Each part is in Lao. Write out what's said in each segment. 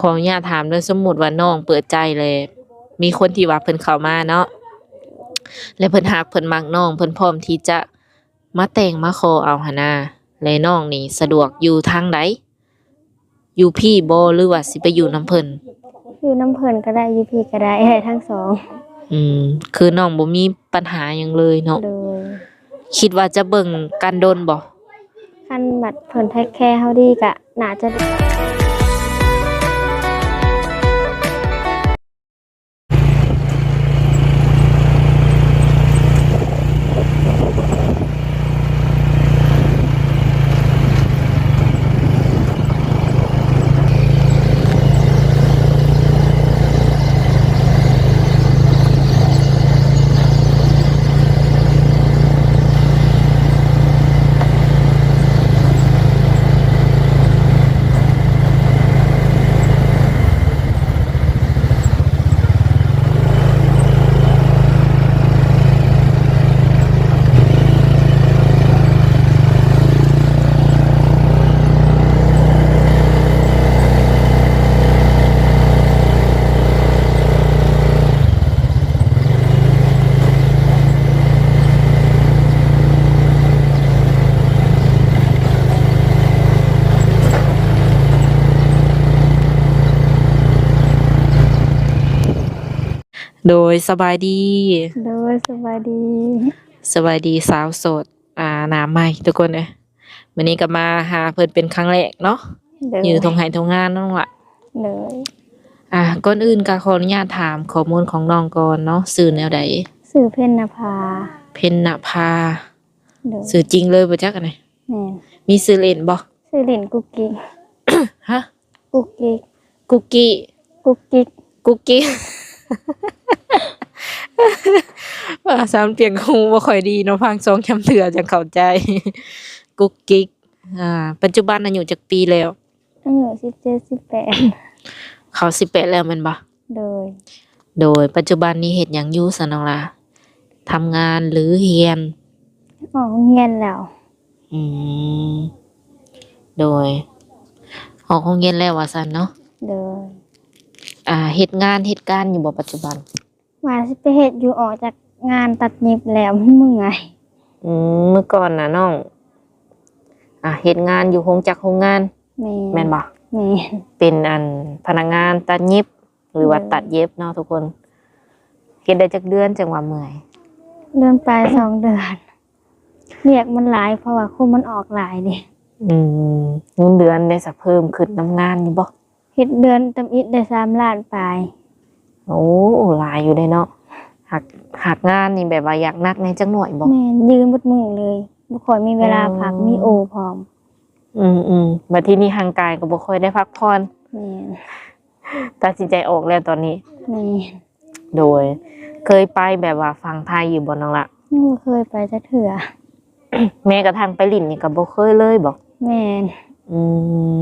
ຂໍອະນຸຍາດຖາມເດີ້ ສົມມຸດວ່ານ້ອງເປີດໃຈ ແລະ ມີຄົນທີ່ວ່າເພິ່ນເຂົ້າມາເນາະ ແລະ ເພິ່ນຮັກເພິ່ນມັກນ້ອງ ເພິ່ນພ້ອມທີ່ຈະມາແຕ່ງມາຂໍເອົາຫັ້ນນາ ແລະ ນ້ອງນີ້ສະດວກຢູ່ທາງໃດ? ຢູ່ພີ້ບໍ່ ຫຼືວ່າຊິໄປຢູ່ນຳເພິ່ນ? ຢູ່ນຳເພິ່ນກໍໄດ້ ຢູ່ພີ້ກໍໄດ້ ໄດ້ທັງສອງ. ອືມ ຄືນ້ອງບໍ່ມີປັນຫາຫຍັງເລີຍເນາະ. ໂດຍ. ຄິດວ່າຈະເບິ່ງກັນດົນບໍ່? ຄັນບັດເພິ່ນເທກແຄເຮົາດີກະໜ້າຈະ. ໂດຍ ສະບາຍດີ. ໂດຍ ສະບາຍດີ. ສະບາຍດີສາວໂສດ ອ່າ ໜ້າໃໝ່ທຸກຄົນເອີຍ. ມື້ນີ້ກໍມາຫາເພິ່ນເປັນຄັ້ງແລກເນາະ. ໂດຍ. ຢູ່ທົ່ງໄຮ່ທົ່ງນາເນາະນ້ອງລະ. ໂດຍ. ອ່າ ກ່ອນອື່ນກໍຂໍອະນຸຍາດຖາມຂໍ້ມູນຂອງນ້ອງກ່ອນເນາະ ຊື່ແນວໃດ? ຊື່ເພັນນະພາ. ເພັນນະພາ. ໂດຍ. ຊື່ຈິງເລີຍບໍ່ຈັກອັນນີ້? ແມ່ນ. ມີຊື່ຫຼິ້ນບໍ່? ຊື່ຫຼິ້ນກຸກກິກ. ຮະ? ກຸກກິກ. ກຸກກີ້. ກຸກກິກ. ກຸກກິກ. ພາສາປຽກຫູບໍ່ຄ່ອຍດີເນາະ ຟັງສອງສາມເທື່ອຈັ່ງເຂົ້າໃຈ. ກຸກກິກ. ອ່າ ປັດຈຸບັນອາຍຸຈັກປີແລ້ວ? ອາຍຸສິບເຈັດ ສິບແປດ. ເຂົ້າສິບແປດແລ້ວແມ່ນບໍ່? ໂດຍ. ໂດຍ. ປັດຈຸບັນນີ້ເຮັດຫຍັງຢູ່ຊັ້ນນ້ອງລະ? ທຳງານ ຫຼື ຮຽນ? ອອກໂຮງຮຽນແລ້ວ. ອືມ ໂດຍ. ອອກໂຮງຮຽນແລ້ວວ່າຊັ້ນເນາະ? ໂດຍ. ອ່າ ເຮັດງານເຮັດການຢູ່ບໍ່ປັດຈຸບັນ? ວ່າຊິໄປເຮັດຢູ່ ອອກຈາກງານຕັດເຢັບແລ້ວ ມັນເມື່ອຍ. ອືມ ມື້ກ່ອນນະນ້ອງ ອ່າ ເຮັດງານຢູ່ໂຮງຈັກໂຮງງານ. ແມ່ນ. ແມ່ນບໍ່? ແມ່ນ. ເປັນ ອັນ ພະນັກງານຕັດເຢັບ ຫຼືວ່າ ໂດຍ ຕັດເຢັບເນາະທຸກຄົນ. ເຮັດໄດ້ຈັກເດືອນຈັ່ງວ່າເມື່ອຍ? ເດືອນປາຍ ສອງເດືອນ. ວຽກມັນຫຼາຍ ເພາະວ່າຄົນມັນອອກຫຼາຍເດ້. ອືມ ເງິນເດືອນເດຊະ ເພີ່ມຂຶ້ນນຳງານຢູ່ບໍ່? ເຮັດເດືອນທຳອິດໄດ້ສາມລ້ານປາຍ. ໂອ້ ຫຼາຍຢູ່ເດ້ເນາະ. ຫາກ ຫາກງານນີ້ແບບວ່າຢາກໜັກແດ່ຈັກໜ້ອຍບໍ່? ແມ່ນ ຢືນເບິດມື້ເລີຍ ບໍ່ຄ່ອຍມີເວລາພັກ. ອໍ ມີໂອພ້ອມ. ອືມໆ ບັດທີນີ້ຮ່າງກາຍກໍບໍ່ຄ່ອຍໄດ້ພັກຜ່ອນ. ແມ່ນ. ຕັດສິນໃຈອອກແລ້ວຕອນນີ້? ແມ່ນ. ໂດຍ. ເຄີຍໄປແບບວ່າຝັ່ງໄທຢູ່ບໍ່ນ້ອງລະ? ຍັງບໍ່ເຄີຍໄປຈັກເທື່ອ. ແມ້ກະທັ່ງໄປຫຼິ້ນນີ້ກໍບໍ່ເຄີຍເລີຍບໍ່? ແມ່ນ. ອື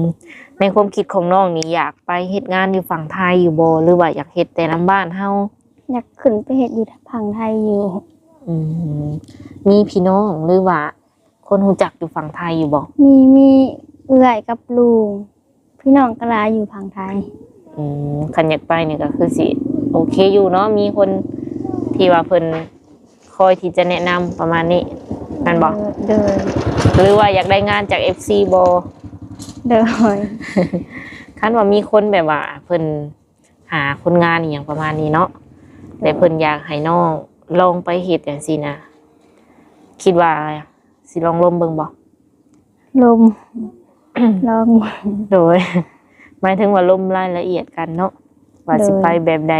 ມ ໃນຄວາມຄິດຂອງນ້ອງນີ້ ຢາກໄປເຮັດງານຢູ່ຝັ່ງໄທຢູ່ບໍ່ ຫຼືວ່າຢາກເຮັດແຕ່ນຳບ້ານເຮົາ? ຢາກຂຶ້ນໄປເຮັດຢູ່ຝັ່ງໄທຢູ່. ອືມ ມີພີ່ນ້ອງ ຫຼືວ່າ ຄົນຮູ້ຈັກຢູ່ຝັ່ງໄທຢູ່ບໍ່? ມີ ມີເອື້ອຍກັບລຸງ ພີ່ນ້ອງກໍຫຼາຍຢູ່ຝັ່ງໄທ. ອືມ ຄັນຢາກໄປນີ້ກໍຄືຊິໂອເຄຢູ່ເນາະ ມີຄົນທີ່ວ່າເພິ່ນຄອຍທີ່ຈະແນະນຳປະມານນີ້ແມ່ນບໍ່? ໂດຍ. ຫຼືວ່າຢາກໄດ້ງານຈາກເອັຟຊີບໍ່? ໂດຍ. ຄັນວ່າມີຄົນແບບວ່າເພິ່ນ ຫາຄົນງານອີ່ຫຍັງປະມານນີ້ເນາະ ແລະ ເພິ່ນຢາກໃຫ້ນ້ອງລອງໄປເຮັດຈັ່ງຊີ້ນະ ຄິດວ່າຊິລອງລົມເບິ່ງບໍ່? ລົມ ລອງ. ໂດຍ. ໝາຍເຖິງວ່າລົມລາຍລະອຽດກັນເນາະ ວ່າຊິໄປແບບໃດ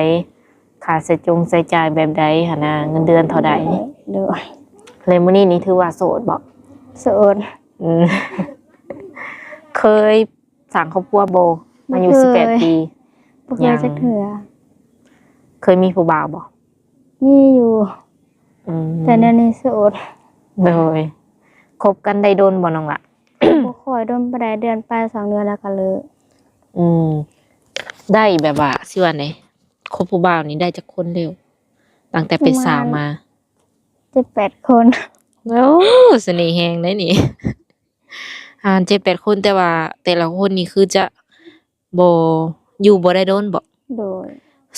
ຄ່າໃຊ້ຈ່າຍ ໃຊ້ຈ່າຍແບບໃດຫັ້ນນະ ເງິນເດືອນເທົ່າໃດ? ໂດຍ. ແລະ ມື້ນີ້ນີ້ຖືວ່າໂສດບໍ່? ໂສດ. ອືມ ເຄີຍ ສ້າງຄອບຄົວບໍ່? ອາຍຸສິບແປດປີ. ບໍ່ເຄີຍຈັກເທື່ອ. ເຄີຍມີຜູ້ບ່າວບໍ່? ມີຢູ່. ອືມ ແຕ່ດຽວນີ້ໂສດ. ໂດຍ. ຄົບກັນໄດ້ດົນບໍ່ນ້ອງລະ? ບໍ່ຄ່ອຍດົນປານໃດ ເດືອນປາຍສອງເດືອນແລ້ວກໍເລີກ. ອືມ ໄດ້ແບບວ່າ ຊິວ່າແນວໃດ ຄົບຜູ້ບ່າວນີ້ໄດ້ຈັກຄົນແລ້ວ ຕັ້ງແຕ່ເປັນສາວມາ? ປະມານເຈັດແປດຄົນ. ໂອ້ ສະເໜ່ແຮງເດ້ນີ້. ອ່າ ເຈັດແປດຄົນ ແຕ່ວ່າແຕ່ລະຄົນນີ້ຄືຈະບໍ່ ຢູ່ບໍ່ໄດ້ດົນບໍ? ໂດຍ.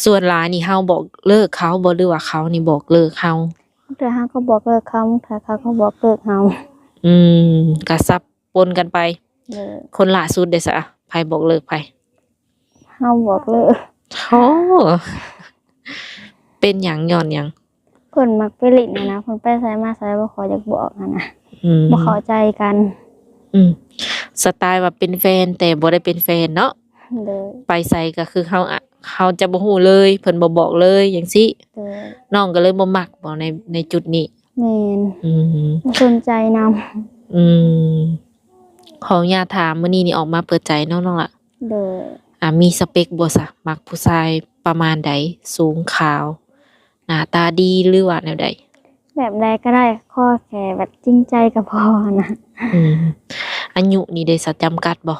ສ່ວນຫຼາຍນີ້ເຮົາບອກເລີກເຂົາບໍ ຫຼືວ່າເຂົານີ້ບອກເລີກເຮົາ? ບາງເທື່ອເຮົາກໍບອກເລີກເຂົາ ບາງເທື່ອເຂົາກໍບອກເລີກເຮົາ. ອືມ ກະສັບປົນກັນໄປ. ໂດຍ. ຄົນລ່າສຸດເດຊະ ໃຜບອກເລີກໃຜ? ເຮົາບອກເລີກ. ໂອ້ ເປັນຫຍັງ? ຍ້ອນຫຍັງ? ເພິ່ນມັກໄປຫຼິ້ນຫັ້ນນະ ເພິ່ນໄປໃສມາໃສບໍ່ຄ່ອຍຢາກບອກຫັ້ນນະ. ອືມ ບໍ່ເຂົ້າໃຈກັນ. ອືມ ສະໄຕລ໌ວ່າເປັນແຟນ ແຕ່ບໍ່ໄດ້ເປັນແຟນເນາະ. ໂດຍ. ໄປໃສກໍຄືເຮົາ ອະ ເຮົາຈະບໍ່ຮູ້ເລີຍ ເພິ່ນບໍ່ບອກເລີຍຈັ່ງຊີ້. ໂດຍ. ນ້ອງກໍເລີຍບໍ່ມັກບໍ ໃນ ໃນຈຸດນີ້? ແມ່ນ. ອືມ ບໍ່ສົນໃຈນຳ. ອືມ ຂໍອະນຸຍາດຖາມ ມື້ນີ້ນີ້ອອກມາເປີດໃຈເນາະນ້ອງລະ? ໂດຍ. ອ່າ ມີສະເປັກບໍ່ຊະ? ມັກຜູ້ຊາຍປະມານໃດ? ສູງ ຂາວ ໜ້າຕາດີ ຫຼືວ່າແນວໃດ? ແບບໃດກໍໄດ້ ຂໍແຄ່ແບບຈິງໃຈກໍພໍຫັ້ນນະ. ອືມ ອາຍຸນີ້ເດຊະ ຈຳກັດບໍ່?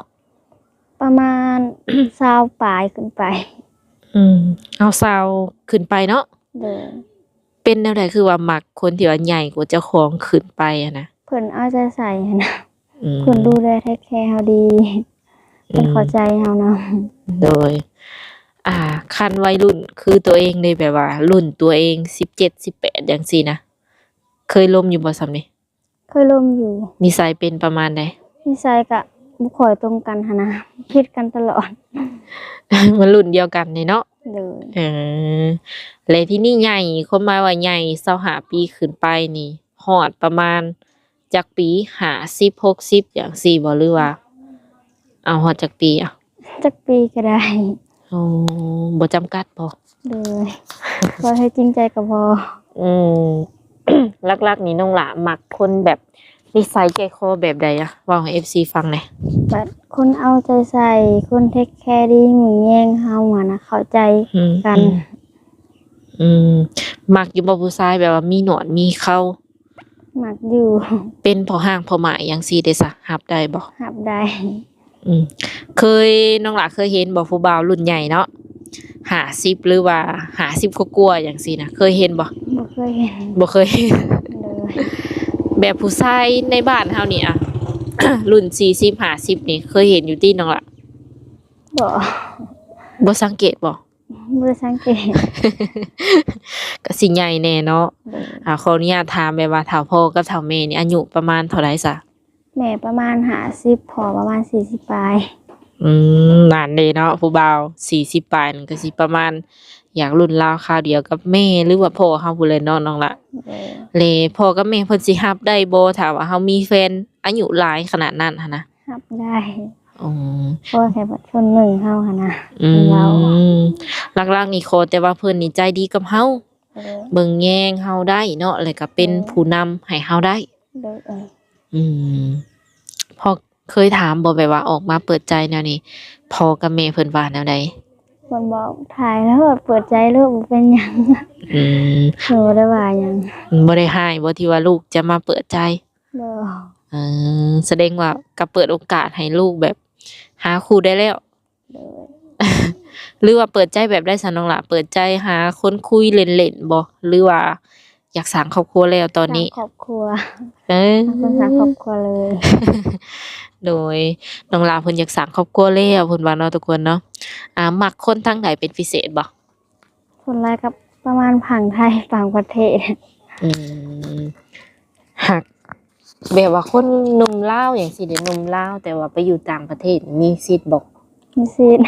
ປະມານຊາວປາຍຂຶ້ນໄປ. ອືມ ເອົາຊາວຂຶ້ນໄປເນາະ. ໂດຍ. ເປັນແນວໃດຄືວ່າມັກຄົນທີ່ວ່າໃຫຍ່ກວ່າເຈົ້າຂອງຂຶ້ນໄປຫັ້ນນະ? ເພິ່ນເອົາໃຈໃສ່ຫັ້ນນະ. ອືມ ເພິ່ນດູແລເທກແຄເຮົາດີ. ອືມ ເພິ່ນເຂົ້າໃຈເຮົານຳ. ໂດຍ. ອ່າ ຄັນໄວລຸ້ນຄືຕົວເອງເດ ແບບວ່າລຸ້ນຕົວເອງສິບເຈັດ ສິບແປດຈັ່ງຊີ້ນະ ເຄີຍລົມຢູ່ບໍ່ຊ່ຳນີ້? ເຄີຍລົມຢູ່. ນິໄສເປັນປະມານໃດ? ນິໄສກະບໍ່ຄ່ອຍຕົງກັນຫັ້ນນະ ຜິດກັນຕະຫຼອດ. ມັນລຸ້ນດຽວກັນນີ້ເນາະ. ໂດຍ. ເອີ ແລະ ທີນີ້ໃຫຍ່ ຄວາມໝາຍວ່າໃຫຍ່ຊາວຫ້າປີຂຶ້ນໄປນີ້ ຮອດປະມານຈັກປີ? ຫ້າສິບ ຫົກສິບ ຈັ່ງຊີ້ບໍ່ ຫຼືວ່າເອົາຮອດຈັກປີ? ເອົາ ຈັກປີກໍໄດ້. ໂອ້ ບໍ່ຈຳກັດບໍ? ໂດຍ. ຂໍໃຫ້ຈິງໃຈກໍພໍ. ອືມ ຫຼັກໆນີ້ນ້ອງຫຼ້າມັກຄົນແບບນິໄສໃຈຄໍແບບໃດອະ? ເວົ້າໃຫ້ເອັຟຊີຟັງແດ່. ແບບຄົນເອົາໃຈໃສ່ ຄົນເທກແຄດີ ເບິ່ງແຍງເຮົາຫັ້ນນະ ເຂົ້າໃຈ ອືມ ກັນ. ອືມ ອືມ ມັກຢູ່ບໍ່ຜູ້ຊາຍແບບວ່າມີໜວດມີເຂົາ? ມັກຢູ່. ເປັນພໍ່ຮ້າງພໍ່ໝ້າຍຫຍັງຊີ້ເດຊະ ຮັບໄດ້ບໍ່? ຮັບໄດ້. ອືມ ເຄີຍ ນ້ອງຫຼ້າເຄີຍເຫັນບໍ່ ຜູ້ບ່າວລຸ້ນໃຫຍ່ເນາະ ຫ້າສິບ ຫຼືວ່າຫ້າສິບກວ່າໆຫຍັງຊີ້ນະ ເຄີຍເຫັນບໍ່? ບໍ່ເຄີຍເຫັນ. ບໍ່ເຄີຍເຫັນ. ໂດຍ. ແບບຜູ້ຊາຍໃນບ້ານເຮົານີ້ອະ ລຸ້ນສີ່ສິບ ຫ້າສິບນີ້ ເຄີຍເຫັນຢູ່ຕິນ້ອງຫຼ້າ? ບໍ່. ບໍ່ສັງເກດບໍ່? ບໍ່ໄດ້ສັງເກດ. ກໍຊິໃຫຍ່ແດ່ເນາະ. ໂດຍ. ອ່າ ຂໍອະນຸຍາດຖາມແບບວ່າເຖົ້າພໍ່ກັບເຖົ້າແມ່ນີ້ອາຍຸປະມານເທົ່າໃດຊະ? ແມ່ປະມານຫ້າສິບ ພໍ່ປະມານສີ່ສິບປາຍ. ອືມ ນັ້ນເດ້ເນາະ ຜູ້ບ່າວສີ່ສິບປາຍ ກໍຊິປະມານ ຢາກລຸ້ນລາວຄາວດຽວກັບແມ່ ຫຼືວ່າພໍ່ເຮົາພຸ້ນແຫຼະເນາະນ້ອງຫຼ້າ. ໂດຍ. ແລະ ພໍ່ກັບແມ່ເພິ່ນຊິຮັບໄດ້ບໍ່ ຖ້າວ່າເຮົາມີແຟນອາຍຸຫຼາຍຂະໜາດນັ້ນຫັ້ນນະ? ຮັບໄດ້. ອໍ ເພາະວ່າແຄ່ແບບຊົນໜຶ່ງເຮົາຫັ້ນນະ. ອືມ ເພິ່ນເວົ້າ ຫຼັກໆນີ້ຂໍແຕ່ວ່າເພິ່ນນີ້ໃຈດີກັບເຮົາ. ໂດຍ. ເບິ່ງແຍງເຮົາໄດ້ເນາະ ແລ້ວກໍເປັນ ໂດຍ ຜູ້ນຳໃຫ້ເຮົາໄດ້. ໂດຍ. ອືມ ພໍ່ເຄີຍຖາມບໍ່ ແບບວ່າອອກມາເປີດໃຈແນວນີ້ ພໍ່ກັບແມ່ເພິ່ນວ່າແນວໃດ? ເພິ່ນບອກ ຖ່າຍໂລດ ເປີດໃຈໂລດ ບໍ່ເປັນຫຍັງ. ອືມ ເພິ່ນບໍ່ໄດ້ວ່າຫຍັງ. ບໍ່ໄດ້ຮ້າຍບໍ່ ທີ່ວ່າລູກຈະມາເປີດໃຈ? ບໍ່. ເອີ ສະແດງວ່າກໍເປີດໂອກາດໃຫ້ລູກແບບຫາຄູ່ໄດ້ແລ້ວ. ໂດຍ. ຫຼືວ່າເປີດໃຈແບບໃດຊະນ້ອງຫຼ້າ? ເປີດໃຈຫາຄົນຄຸຍເລ່ນໆບໍ່ ຫຼືວ່າຢາກສ້າງຄອບຄົວແລ້ວຕອນນີ້? ສ້າງຄອບຄົວ. ເອີ ຢາກສ້າງຄອບຄົວເລີຍ. ໂດຍ. ນ້ອງຫຼ້າເພິ່ນຢາກສ້າງຄອບຄົວແລ້ວ ເພິ່ນວ່າເນາະ ທຸກຄົນເນາະ. ອ່າ ມັກຄົນທາງໃດເປັນພິເສດບໍ່? ສ່ວນຫຼາຍກໍປະມານຝັ່ງໄທ ຕ່າງປະເທດ. ອືມ ຮັກ ແບບວ່າຄົນໜຸ່ມລາວຫຍັງຊີ້ເດ ໜຸ່ມລາວ ແຕ່ວ່າໄປຢູ່ຕ່າງປະເທດ ມີສິດບໍ່? ມີສິດ.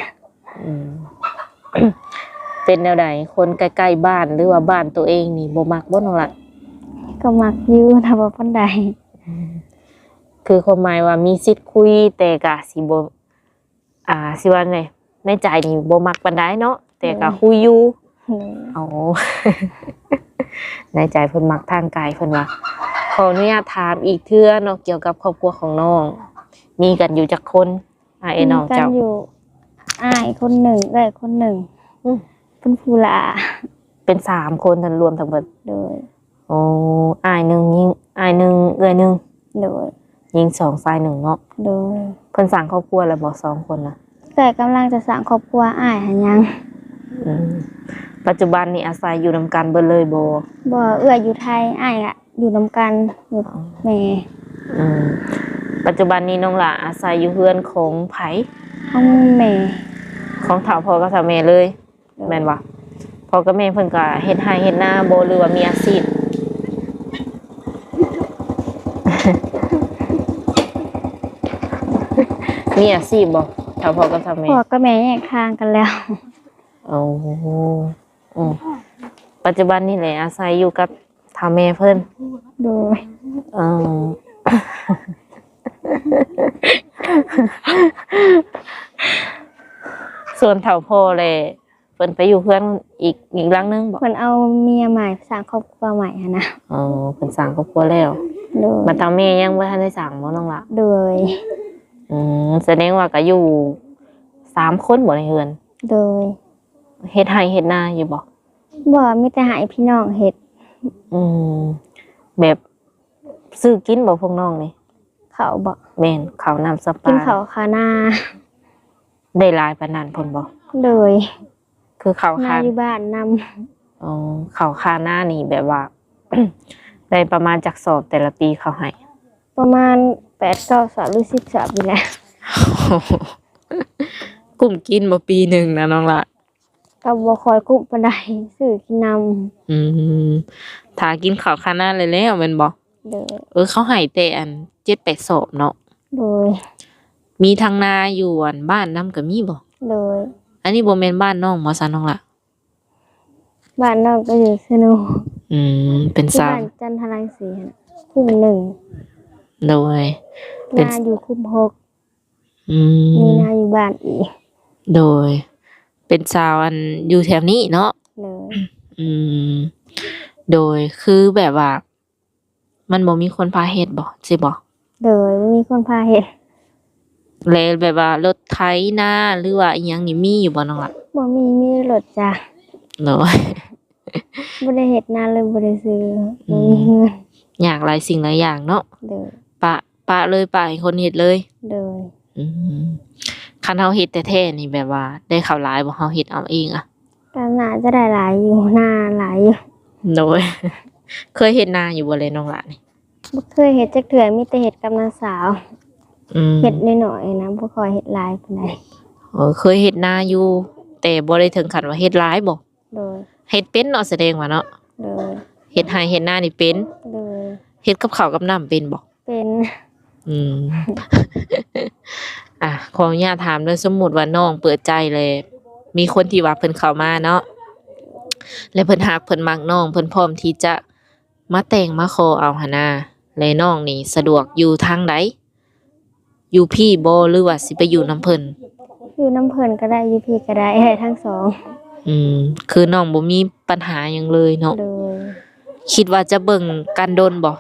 ອືມ ເປັນແນວໃດ ຄົນໃກ້ໆບ້ານ ຫຼືວ່າບ້ານໂຕເອງນີ້ ບໍ່ມັກບໍ່ນ້ອງຫຼ້າ? ກໍມັກຢູ່ ແຕ່ບໍ່ປານໃດ. ອືມ ຄືຄວາມໝາຍວ່າມີສິດຄຸຍ ແຕ່ກະຊິບໍ່ ອ່າ ຊິວ່າໃນ ໃນໃຈນີ້ບໍ່ມັກປານໃດເນາະ ແຕ່ກໍ ໂດຍ ຄຸຍຢູ່. ໂດຍ. ອໍ ໃນໃຈເພິ່ນມັກທາງໄກເພິ່ນວ່າ. ຂໍອະນຸຍາດຖາມອີກເທື່ອເນາະ ກ່ຽວກັບຄອບຄົວຂອງນ້ອງ ມີກັນຢູ່ຈັກຄົນ ອ້າຍເອື້ອຍນ້ອງເຈົ້າ? ມີກັນຢູ່ ອ້າຍຄົນໜຶ່ງ ເອື້ອຍຄົນໜຶ່ງ. ອືມ ເປັນຜູ້ຫຼ້າ. ເປັນສາມຄົນ ທັງລວມທັງເບິດ. ໂດຍ. ໂອ້ ອ້າຍໜຶ່ງ ຍິງ ອ້າຍໜຶ່ງ ເອື້ອຍໜຶ່ງ. ໂດຍ. ຍິງສອງ ຊາຍໜຶ່ງເນາະ. ໂດຍ. ເພິ່ນສ້າງຄອບຄົວແລ້ວບໍ່ ສອງຄົນນະ? ເອື້ອຍກຳລັງຈະສ້າງຄອບຄົວ ອ້າຍຫັ້ນຍັງ. ອືມ ປັດຈຸບັນນີ້ອາໄສຢູ່ນຳກັນເບິດເລີຍບໍ່? ບໍ່ ເອື້ອຍຢູ່ໄທ ອ້າຍກະຢູ່ນຳກັນ ຢູ່ ອໍ ແມ່. ອືມ ປັດຈຸບັນນີ້ນ້ອງຫຼ້າອາໄສຢູ່ເຮືອນຂອງໃຜ? ຂອງແມ່. ຂອງເຖົ້າພໍ່ກັບເຖົ້າແມ່ເລີຍ ໂດຍ ແມ່ນບໍ່? ພໍ່ກັບແມ່ເພິ່ນກໍເຮັດໄຮ່ເຮັດນາບໍ່ ຫຼືວ່າມີອາຊີບ? ມີອາຊີບບໍ່ ເຖົ້າພໍ່ກັບເຖົ້າແມ່? ພໍ່ກັບແມ່ແຍກທາງກັນແລ້ວ. ໂອ້ ອືມ ປັດຈຸບັນນີ້ແຫຼະອາໄສຢູ່ກັບເຖົ້າແມ່ເພິ່ນ. ໂດຍ ເອີ ສ່ວນເຖົ້າພໍ່ແຫຼະ ເພິ່ນໄປຢູ່ເຮືອນອີກ ອີກຫຼັງໜຶ່ງບໍ? ເພິ່ນເອົາເມຍໃໝ່ ສ້າງຄອບຄົວໃໝ່ຫັ້ນນະ. ອໍ ເພິ່ນສ້າງຄອບຄົວແລ້ວ. ໂດຍ ບັດເຖົ້າແມ່ຍັງບໍ່ທັນໄດ້ສ້າງບໍນ້ອງຫຼ້າ? ໂດຍ ອືມ ສະແດງວ່າກໍຢູ່ສາມຄົນບໍໃນເຮືອນ? ໂດຍ ເຮັດໄຮ່ເຮັດນາຢູ່ບໍ? ບໍ່ ມີແຕ່ໃຫ້ພີ່ນ້ອງເຮັດ. ອືມ ແບບຊື້ກິນບໍພວກນ້ອງນີ້? ເຂົ້າບໍ? ແມ່ນ ເຂົ້ານ້ຳສຳປາ ກິນເຂົ້າຄານາ. ໄດ້ຫຼາຍປານນັ້ນພຸ້ນບໍ? ໂດຍ ຄືເຂົ້າຄານາຢູ່ບ້ານນຳ. ອໍ ເຂົ້າຄານານີ້ແບບວ່າ ໄດ້ປະມານຈັກສອບແຕ່ລະປີເຂົາໃຫ້? ປະມານແປດເກົ້າສອບ ຫຼື ສິບສອບນີ້ແຫຼະ. ກຸ້ມກິນບໍ່ປີໜຶ່ງນະນ້ອງຫຼ້າ? ກໍບໍ່ຄ່ອຍກຸ້ມປານໃດ ຊື້ກິນນຳ. ອືມ ຖ້າກິນເຂົ້າຄານາແລ້ວແມ່ນບໍ່? ໂດຍ ເອີ ເຂົາໃຫ້ແຕ່ອັນເຈັດແປດສອບເນາະ. ໂດຍ ມີທັງນາຢູ່ອັນບ້ານນຳກໍມີບໍ? ໂດຍ ອັນນີ້ບໍ່ແມ່ນບ້ານນ້ອງບໍ່ຊະນ້ອງຫຼ້າ? ບ້ານນ້ອງກໍຢູ່ເຊໂນ. ອືມ ເປັນຊາວ ຢູ່ບ້ານຈັນທະລັງສີຫັ້ນ ຄຸ້ມໜຶ່ງ. ໂດຍ ເປັນ ນາຢູ່ຄຸ້ມຫົກ. ອືມ ມີນາຢູ່ບ້ານອີກ. ໂດຍ ເປັນຊາວອັນຢູ່ແຖວນີ້ເນາະ. ໂດຍ ອືມ ໂດຍ ຄືແບບວ່າ ມັນບໍ່ມີຄົນພາເຮັດບໍ ຊິບໍ? ໂດຍ ບໍ່ມີຄົນພາເຮັດ. ແລະ ແບບວ່າລົດໄຖນາ ຫຼືວ່າອີ່ຫຍັງນີ້ມີຢູ່ບໍ່ນ້ອງຫຼ້າ? ບໍ່ມີ ມີແຕ່ລົດຈັກ. ໂດຍ ບໍ່ໄດ້ເຮັດນາເລີຍ ບໍ່ໄດ້ຊື້. ອືມ ບໍ່ມີເງິນ. ຍາກຫຼາຍສິ່ງຫຼາຍຢ່າງເນາະ. ໂດຍ ປະ ປະເລີຍ ປະໃຫ້ຄົນເຮັດເລີຍ. ໂດຍ ອືມ ຄັນເຮົາເຮັດແທ້ໆນີ້ ແບບວ່າໄດ້ເຂົ້າຫຼາຍບໍ່ ເຮົາເຮັດເອົາເອງອະ? ກໍໜ້າຈະໄດ້ຫຼາຍຢູ່ ໜ້າຫຼາຍຢູ່. ໂດຍ ເຄີຍເຮັດນາຢູ່ບໍ່ເລີຍນ້ອງຫຼ້ານີ້? ບໍ່ເຄີຍເຮັດຈັກເທື່ອ ມີແຕ່ເຮັດກັບນ້າສາວ. ອືມ ເຮັດໜ້ອຍໆນະ ບໍ່ຄ່ອຍເຮັດຫຼາຍປານໃດ. ເອີ ເຄີຍເຮັດນາຢູ່ ແຕ່ບໍ່ໄດ້ເຖິງຂັ້ນວ່າເຮັດຫຼາຍບໍ? ໂດຍ ເຮັດເປັນເນາະ ສະແດງວ່າເນາະ. ໂດຍ ເຮັດໄຮ່ເຮັດນານີ້ເປັນ. ໂດຍ ເຮັດກັບເຂົ້າກັບນ້ຳເປັນບໍ? ເປັນ. ອືມ ອ່ະ ຂໍອະນຸຍາດຖາມເດີ ສົມມຸດວ່ານ້ອງເປີດໃຈແລ້ວ ມີຄົນທີ່ວ່າເພິ່ນເຂົ້າມາເນາະ ແລະ ເພິ່ນຮັກເພິ່ນມັກນ້ອງ ເພິ່ນພ້ອມທີ່ຈະມາແຕ່ງມາຂໍເອົາຫັ້ນນາ ແລະ ນ້ອງນີ້ສະດວກຢູ່ທາງໃດ? ຢູ່ພີ້ບໍ່ ຫຼືວ່າຊິໄປຢູ່ນຳເພິ່ນ? ຢູ່ນຳເພິ່ນກໍໄດ້ ຢູ່ພີ້ກໍໄດ້ ໄດ້ທັງສອງ. ອືມ ຄືນ້ອງບໍ່ມີປັນຫາຫຍັງເລີຍເນາະ. ໂດຍ ຄິດວ່າຈະເບິ່ງກັນດົນບໍ່?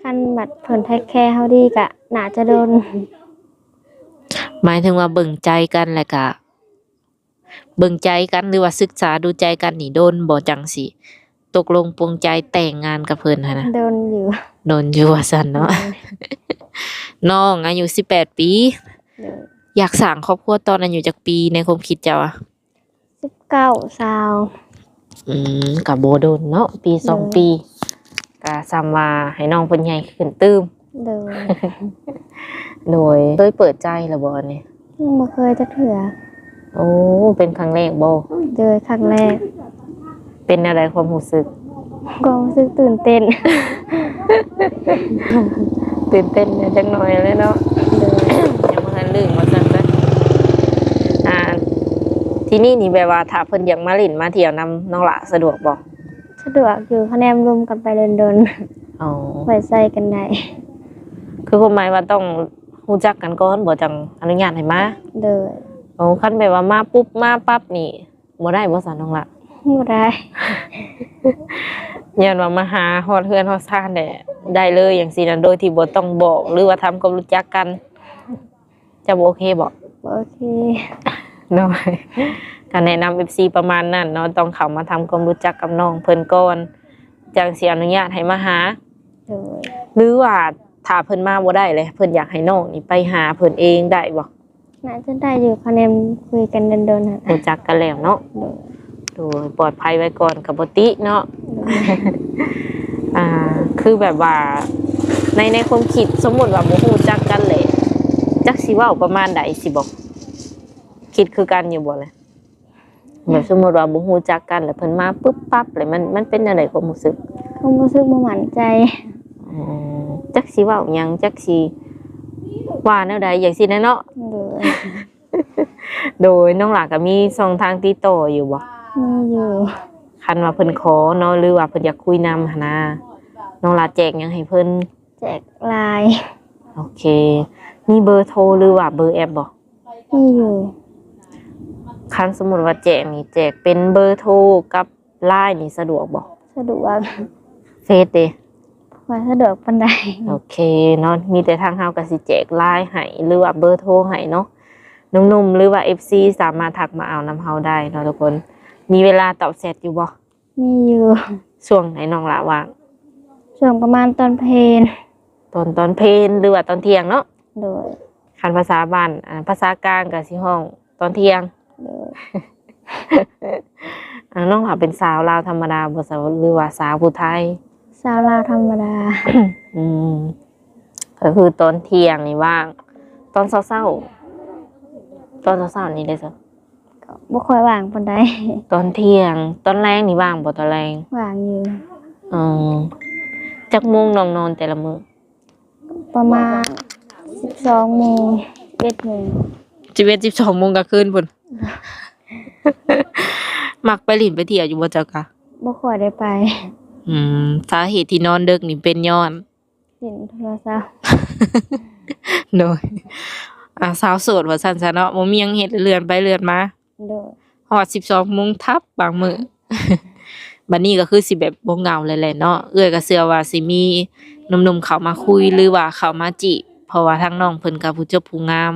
ຄັນບັດເພິ່ນເທກແຄເຮົາດີກໍໜ້າຈະດົນ. ໝາຍເຖິງວ່າເບິ່ງໃຈກັນ ແລ້ວກະເບິ່ງໃຈກັນ ຫຼືວ່າສຶກສາດູໃຈກັນນີ້ດົນບໍ່ ຈັ່ງຊິຕົກລົງປົງໃຈແຕ່ງງານກັບເພິ່ນຫັ້ນນະ? ດົນຢູ່. ດົນຢູ່ວ່າຊັ້ນເນາະ. ໂດຍ ນ້ອງອາຍຸສິບແປດປີ. ໂດຍ ຢາກສ້າງຄອບຄົວຕອນອາຍຸຈັກປີ ໃນຄວາມຄິດເຈົ້າອະ? ສິບເກົ້າ ຊາວ. ອືມ ກໍບໍ່ດົນເນາະ ປີສອງ ໂດຍ ປີ ກໍສ່ຳວ່າໃຫ້ນ້ອງເພິ່ນໃຫຍ່ຂຶ້ນຕື່ມ. ໂດຍ ໂດຍ ເຄີຍເປີດໃຈແລ້ວບໍ່ອັນນີ້? ຍັງບໍ່ເຄີຍຈັກເທື່ອ. ໂອ້ ເປັນຄັ້ງແລກບໍ່? ໂດຍ ຄັ້ງແລກ. ເປັນແນວໃດຄວາມຮູ້ສຶກ? ຄວາມຮູ້ສຶກຕື່ນເຕັ້ນ. ຕື່ນເຕັ້ນແດ່ຈັກໜ້ອຍແຫຼະເນາະ. ໂດຍ ຍັງບໍ່ທັນລຶ້ງວ່າຊັ້ນຊະ. ອ່າ ທີນີ້ນີ້ແບບວ່າຖ້າເພິ່ນຢາກມາຫຼິ້ນມາທ່ຽວນຳນ້ອງຫຼ້າສະດວກບໍ່? ສະດວກຢູ່ ຄະແນນລົມກັນໄປດົນໆ. ອໍ ໄວ້ໃສ່ກັນໄດ້. ຄືຄວາມໝາຍວ່າຕ້ອງຮູ້ຈັກກັນກ່ອນບໍ່ ຈັ່ງອະນຸຍາດໃຫ້ມາ? ໂດຍ. ໂອ້ ຄັນແບບວ່າມາປຸບມາປັບນີ້ ບໍ່ໄດ້ບໍ່ສາວນ້ອງລະ? ບໍ່ໄດ້. ຍ້ອນວ່າມາຫາຮອດເຮືອນຮອດຊານແຫຼະ ໄດ້ເລີຍຈັ່ງຊີ້ນະ ໂດຍທີ່ບໍ່ຕ້ອງບອກ ຫຼືວ່າທຳຄວາມຮູ້ຈັກກັນ ເຈົ້າບໍ່ໂອເຄບໍ່? ບໍ່ໂອເຄ. ໂດຍ ກໍແນະນຳເອັຟຊີປະມານນັ້ນເນາະ ຕ້ອງເຂົ້າມາທຳຄວາມຮູ້ຈັກກັບນ້ອງເພິ່ນກ່ອນ ຈັ່ງຊິອະນຸຍາດໃຫ້ມາຫາ. ໂດຍ. ຫຼືວ່າຖ້າເພິ່ນມາບໍ່ໄດ້ເລີຍ ເພິ່ນຢາກໃຫ້ນ້ອງນີ້ໄປຫາເພິ່ນເອງໄດ້ບໍ່? ໜ້າຈະໄດ້ຢູ່ ຄະແນນຄຸຍກັນດົນໆຫັ້ນ ຮູ້ຈັກກັນແລ້ວເນາະ. ໂດຍ. ໂດຍ ປອດໄພໄວ້ກ່ອນກໍບໍ່ຕິເນາະ. ໂດຍ. ອ່າ ຄືແບບວ່າ ໃນ ໃນຄວາມຄິດ ສົມມຸດວ່າບໍ່ຮູ້ຈັກກັນເລີຍ ຈັກຊິເວົ້າປະມານໃດຊິບອກ? ຄິດຄືກັນຢູ່ບໍ່ລະ? ແບບສົມມຸດວ່າບໍ່ຮູ້ຈັກກັນ ແລ້ວເພິ່ນມາປຶບປັບເລີຍ ມັນ ມັນເປັນແນວໃດຄວາມຮູ້ສຶກ? ຄວາມຮູ້ສຶກບໍ່ໝັ້ນໃຈ. ອືມ ຈັກຊິເວົ້າຫຍັງ ຈັກຊິວ່າແນວໃດ ຈັ່ງຊີ້ນະເນາະ. ໂດຍ ໂດຍ ນ້ອງຫຼ້າກໍມີຊ່ອງທາງຕິດຕໍ່ຢູ່ບໍ່? ມີຢູ່. ຄັນວ່າເພິ່ນຂໍເນາະ ຫຼືວ່າເພິ່ນຢາກຄຸຍນຳຫັ້ນນະ ນ້ອງຫຼ້າແຈກຫຍັງໃຫ້ເພິ່ນ? ແຈກ LINE. ໂອເຄ ມີເບີໂທ ຫຼືວ່າເບີແອັບບໍ່? ມີຢູ່. ຄັນສົມມຸດວ່າແຈກນີ້ ແຈກເປັນເບີໂທກັບ LINE ນີ້ສະດວກບໍ່? ສະດວກ. ເຟສເດ? ບໍ່ຄ່ອຍສະດວກປານໃດ. ໂອເຄເນາະ ມີແຕ່ທາງເຮົາກໍຊິແຈກ LINE ໃຫ້ ຫຼືວ່າເບີໂທໃຫ້ເນາະ. ໜຸ່ມໆ ຫຼືວ່າ ເອັຟຊີ ສາມາດທັກມາເອົານຳເຮົາໄດ້ເນາະທຸກຄົນ. ມີເວລາຕອບແຊັດຢູ່ບໍ່? ມີຢູ່. ຊ່ວງໃດນ້ອງຫຼ້າວ່າງ? ຊ່ວງປະມານຕອນເພນ. ຕອນ ຕອນເພນ ຫຼືວ່າຕອນທ່ຽງເນາະ? ໂດຍ. ຄັນພາສາບ້ານ ອ່າ ພາສາກາງກໍຊິຮ້ອງຕອນທ່ຽງ. ໂດຍ. ອ່າ ນ້ອງຫຼ້າເປັນສາວລາວທຳມະດາບໍ່ ສາວ ຫຼືວ່າສາວຜູ້ໄທ? ສາວລາວທຳມະດາ. ອືມ ກໍຄືຕອນທ່ຽງນີ້ວ່າງ ຕອນເຊົ້າໆ ຕອນເຊົ້າໆນີ້ເດ້ຊະ? ກໍບໍ່ຄ່ອຍວ່າງປານໃດ. ຕອນທ່ຽງ ຕອນແລງນີ້ວ່າງບໍ່ ຕອນແລງ? ວ່າງຢູ່. ເອີ ຈັກໂມງນ້ອງນອນແຕ່ລະມື້? ປະມານສິບສອງໂມງ ສິບເອັດໂມງ. ສິບເອັດ ສິບສອງໂມງກາງຄືນພຸ້ນ. ມັກໄປຫຼິ້ນໄປທ່ຽວຢູ່ບໍ່ເຈົ້າກະ? ບໍ່ຄ່ອຍໄດ້ໄປ. ອືມ ສາເຫດທີ່ນອນເດິກນີ້ເປັນຍ້ອນ ຫຼິ້ນໂທລະສັບ. ໂດຍ ອ່າ ສາວໂສດວ່າຊັ້ນຊະເນາະ ບໍ່ມີຫຍັງເຮັດ ເລື່ອນໄປເລື່ອນມາ. ໂດຍ. ຮອດສິບສອງໂມງທັບບາງມື້. ບັດນີ້ກໍຄືຊິແບບບໍ່ເຫງົາແລ້ວແຫຼະເນາະ. ເອື້ອຍກໍເຊື່ອວ່າຊິມີໜຸ່ມໆເຂົ້າມາຄຸຍ ຫຼືວ່າເຂົ້າມາຈີບ ເພາະວ່າທາງນ້ອງເພິ່ນກໍຜູ້ຈົບຜູ້ງາມ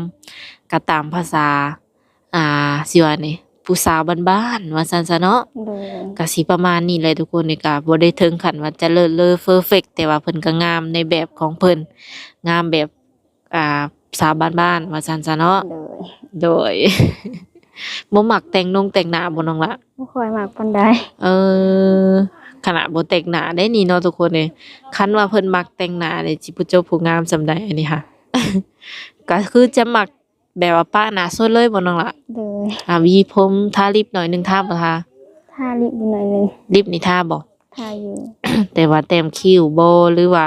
ກໍຕາມພາສາ ອ່າ ຊິວ່າແນວ ຜູ້ສາວບ້ານໆ ວ່າຊັ້ນຊະເນາະ. ໂດຍ. ກໍຊິປະມານນີ້ແຫຼະທຸກຄົນ. ນີ້ກໍບໍ່ໄດ້ເຖິງຂັ້ນວ່າຈະເລີດເລີເຟີເຟັກ ແຕ່ວ່າເພິ່ນກໍງາມໃນແບບຂອງເພິ່ນ ງາມແບບ ອ່າ ສາວບ້ານໆ ວ່າຊັ້ນຊະເນາະ. ໂດຍ. ໂດຍ. ບໍ່ມັກແຕ່ງນົງແຕ່ງໜ້າບໍ່ນ້ອງລະ? ບໍ່ຄ່ອຍມັກປານໃດ. ເອີ ຂະໜາດບໍ່ແຕ່ງໜ້າໄດ້ນີ້ເນາະທຸກຄົນເອີຍ. ຄັນວ່າເພິ່ນມັກແຕ່ງໜ້ານີ້ ຊິຜູ້ຈົບຜູ້ງາມສ່ຳໃດອັນນີ້ຫາ. ກໍຄືຈະມັກ ແບບວ່າປະໜ້າສົດເລີຍບໍ່ນ້ອງລະ? ໂດຍ. ອ່າ ຫວີຜົມ ທາລິບໜ້ອຍໜຶ່ງ ທາບໍ່ທາ? ທາລິບຢູ່ໜ້ອຍໜຶ່ງ. ລິບນີ້ທາບໍ່? ທາຢູ່. ແຕ່ວ່າແຕ້ມຄິ້ວບໍ່ ຫຼືວ່າ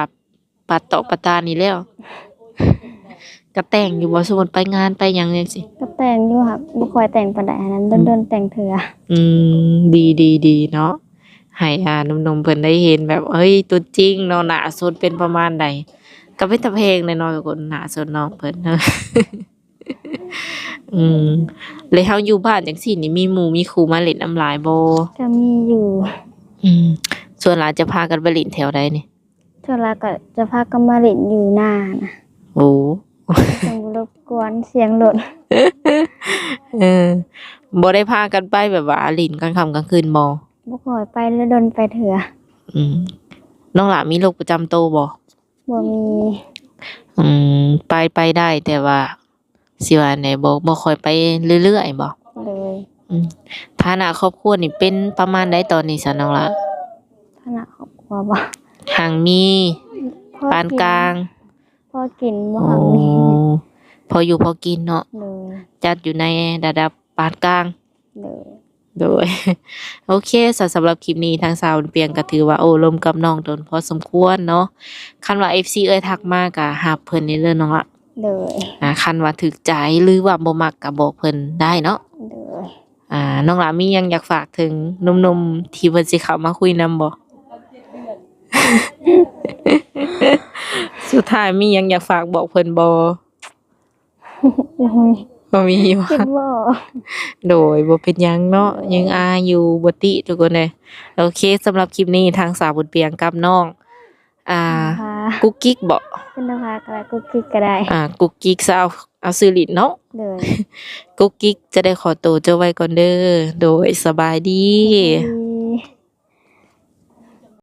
ປັດຕອກປັດຕານີ້ແລ້ວ? ກະແຕ່ງຢູ່ບໍ່? ສົມມຸດໄປງານໄປຫຍັງຈັ່ງຊີ້. ກະແຕ່ງຢູ່ ຫາກບໍ່ຄ່ອຍແຕ່ງປານໃດຫັ້ນນະ ອືມ ດົນໆແຕ່ງເທື່ອ. ອືມ ດີໆໆເນາະ. ໃຫ້ ອ່າ ໜຸ່ມໆເພິ່ນໄດ້ເຫັນແບບ ເອີຍ ຕົວຈິງເນາະ ໜ້າສົດເປັນປະມານໃດ. ກະເປັນຕາແພງແດ່ເນາະທຸກຄົນ ໜ້າສົດນ້ອງເພິ່ນ. ອືມ ແລ້ວເຮົາຢູ່ບ້ານຈັ່ງຊີ້ນີ້ ມີໝູ່ມີຄູ່ມາຫຼິ້ນນຳຫຼາຍບໍ່? ກໍມີຢູ່. ອືມ ສ່ວນຫຼາຍຈະພາກັນໄປຫຼິ້ນແຖວໃດນີ້? ສ່ວນຫຼາຍກໍຈະພາກັນມາຫຼິ້ນຢູ່ນານະ. ໂອ້ ຈັ່ງບໍ່ລົບກວນສຽງລົດ. ເອີ ບໍ່ໄດ້ພາກັນໄປແບບວ່າຫຼິ້ນກາງຄ່ຳກາງຄືນບໍ່? ບໍ່ຄ່ອຍໄປ ດົນໆໄປເທື່ອ. ອືມ ນ້ອງຫຼ້າມີໂລກປະຈຳໂຕບໍ່? ບໍ່ມີ. ອືມ ໄປ ໄປໄດ້ ແຕ່ວ່າ ຊິວ່າແນວ ບໍ່ ບໍ່ຄ່ອຍໄປເລື້ອຍໆບໍ່? ໂດຍ. ອືມ ຖານະຄອບຄົວນີ້ເປັນປະມານໃດຕອນນີ້ຊະນ້ອງຫຼ້າ? ຖານະຄອບຄົວບໍ່? ຮັ່ງມີ ພໍ ປານກາງ ພໍກິນ ບໍ່ ໂອ້ ຮັ່ງມີ ພໍຢູ່ພໍກິນເນາະ. ໂດຍ. ຈັດຢູ່ໃນລະດັບປານກາງ. ໂດຍ. ໂດຍ ໂອເຄ ສຳລັບຄລິບນີ້ທາງສາວບຸນປຽງກໍຖືວ່າໂອ້ລົມກັບນ້ອງດົນພໍສົມຄວນເນາະ. ຄັນວ່າເອັຟຊີເອື້ອຍທັກມາກໍຮັບເພິ່ນເດີນ້ອງລະ. ໂດຍ. ອ່າ ຄັນວ່າຖືກໃຈ ຫຼືວ່າບໍ່ມັກກໍບອກເພິ່ນໄດ້ເນາະ. ໂດຍ. ອ່າ ນ້ອງລະມີຫຍັງຢາກຝາກເຖິງໜຸ່ມໆທີ່ເພິ່ນຊິເຂົ້າມາຄຸຍນຳບໍ່? ສຸດທ້າຍມີຫຍັງຢາກຝາກບອກເພິ່ນບໍ່? ໂອ້ຍ ບໍ່ມີບໍ່? ຄິດບໍ່ອອກ. ໂດຍ ບໍ່ເປັນຫຍັງເນາະ ຍັງອາຍຢູ່ ບໍ່ຕິທຸກຄົນເອີຍ. ໂອເຄ ສຳລັບຄລິບນີ້ທາງສາວບຸນປຽງກັບນ້ອງ ອ່າ ກຸກກິກບໍ? ເປັນນະພາກໍໄດ້ ກຸກກິກກໍໄດ້. ອ່າ ກຸກກິກ ເອົາ ເອົາຊື່ຫຼິ້ນເນາະ. ໂດຍ. ກຸກກິກຈະໄດ້ຂໍໂຕເຈົ້າໄວ້ກ່ອນເດີ. ໂດຍ ສະບາຍດີ. ສະບາຍດີ.